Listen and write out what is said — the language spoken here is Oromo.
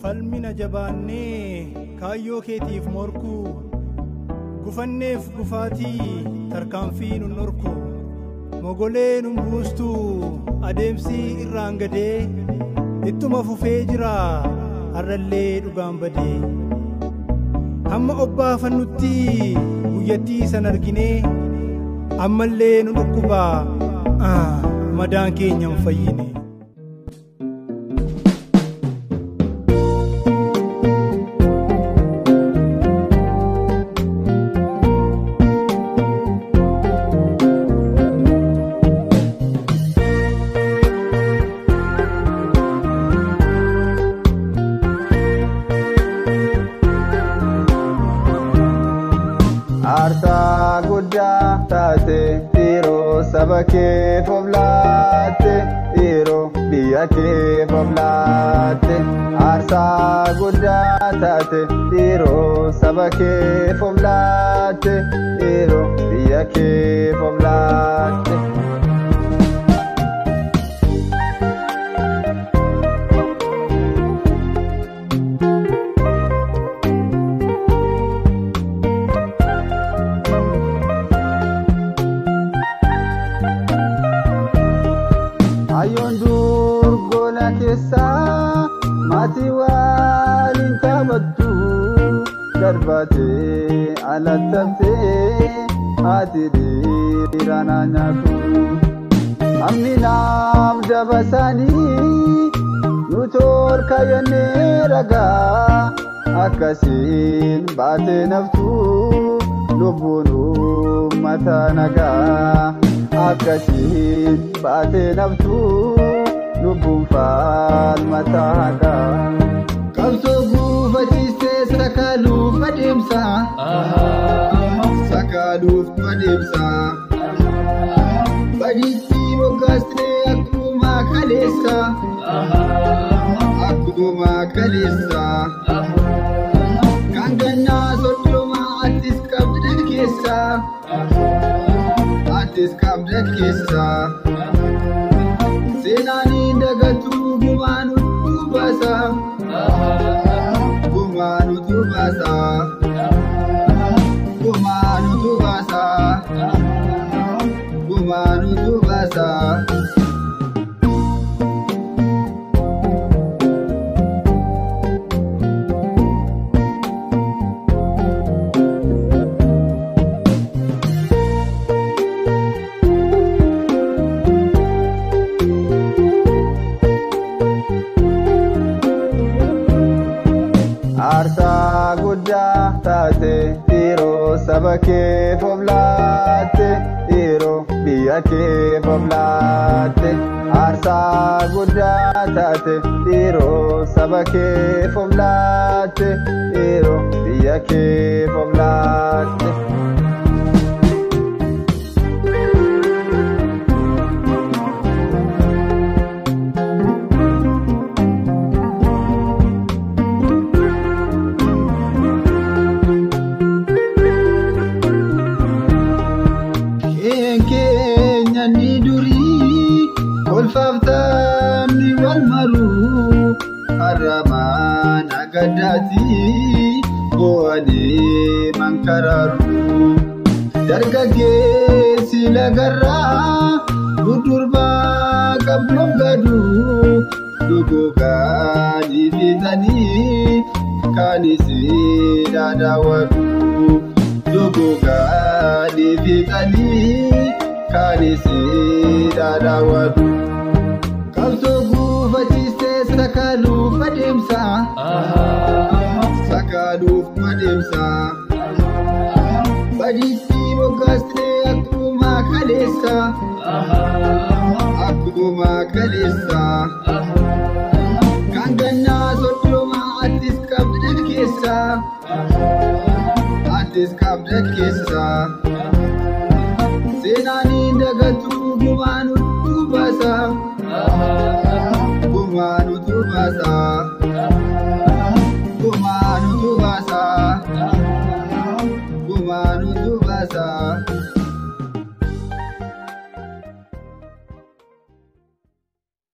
Falmina jabaannee kaayyoo keetiif morkuu, gufanneef gufaatii tarkaanfii nun dhorku, mogolee nun buustuu adeemsi irraan gadee, ittuma fufee jira har'allee dhugaan badee. Hamma obbaafannutti guyyattii san arginee, ammallee nu dhukkuba madaan keenya hin fayyine. Aarsaa guddaa taate yeroo saba keef of laatte, yeroo biyya keef of laatte. Aarsaa guddaa taate yeroo saba keef of laatte, yeroo biyya keef of laatte. Hayyoon dur gola keessaa maatii waliin taphattu, darbatee alattabtee haati dhiira naa nyaatu. Hamminaaf dabasaanii nu tolkaayannee ragaa, akkasiin baatee naftu lubbuun uummata nagaa. Akkasiin baatee naftu lubbuun falmata haqaa. Qabsoo gufachiistee sakaaluuf adeemsa. Sakaaluuf adeemsa. Badiitti moggaastee akkuma kaleessa. Akkuma kaleessa. Kan gannaa 30 atis qabda keessa. Atis qabda keessa. Seenaan hin dagatu gumaan utuu baasa. Gumaan utuu baasa. Gumaan utuu baasa. Gumaan utuu baasa. Aarsaa guddaa taate yeroo saba keef of laatte, yeroo biyya keef of laatte. Aarsaa guddaa taate yeroo saba keef of laatte, yeroo biyya keef of laatte. Keenya ni durii kolfaaftamni wal maruu, har'amaan agaddaati bo'anii mankaraaru. Dargaggeessi lagarraa durdurbaa qabduuf gadu, duguuganii fixanii kaanis dhadhaawwatu. Duguuganii fixanii kaanis dhadhaawwatu. Qabsoo gufachiistee sakaaluuf adeemsa. Sakaaluuf adeemsa. Badiitti moggaastee akkuma kaleessa. Akkuma kaleessa. Kan gannaa 30 atis qabda keessa. Atis qabda keessa. Seenaan hin dagatu gumaan utuu baasa. Gumaan utuu baasa.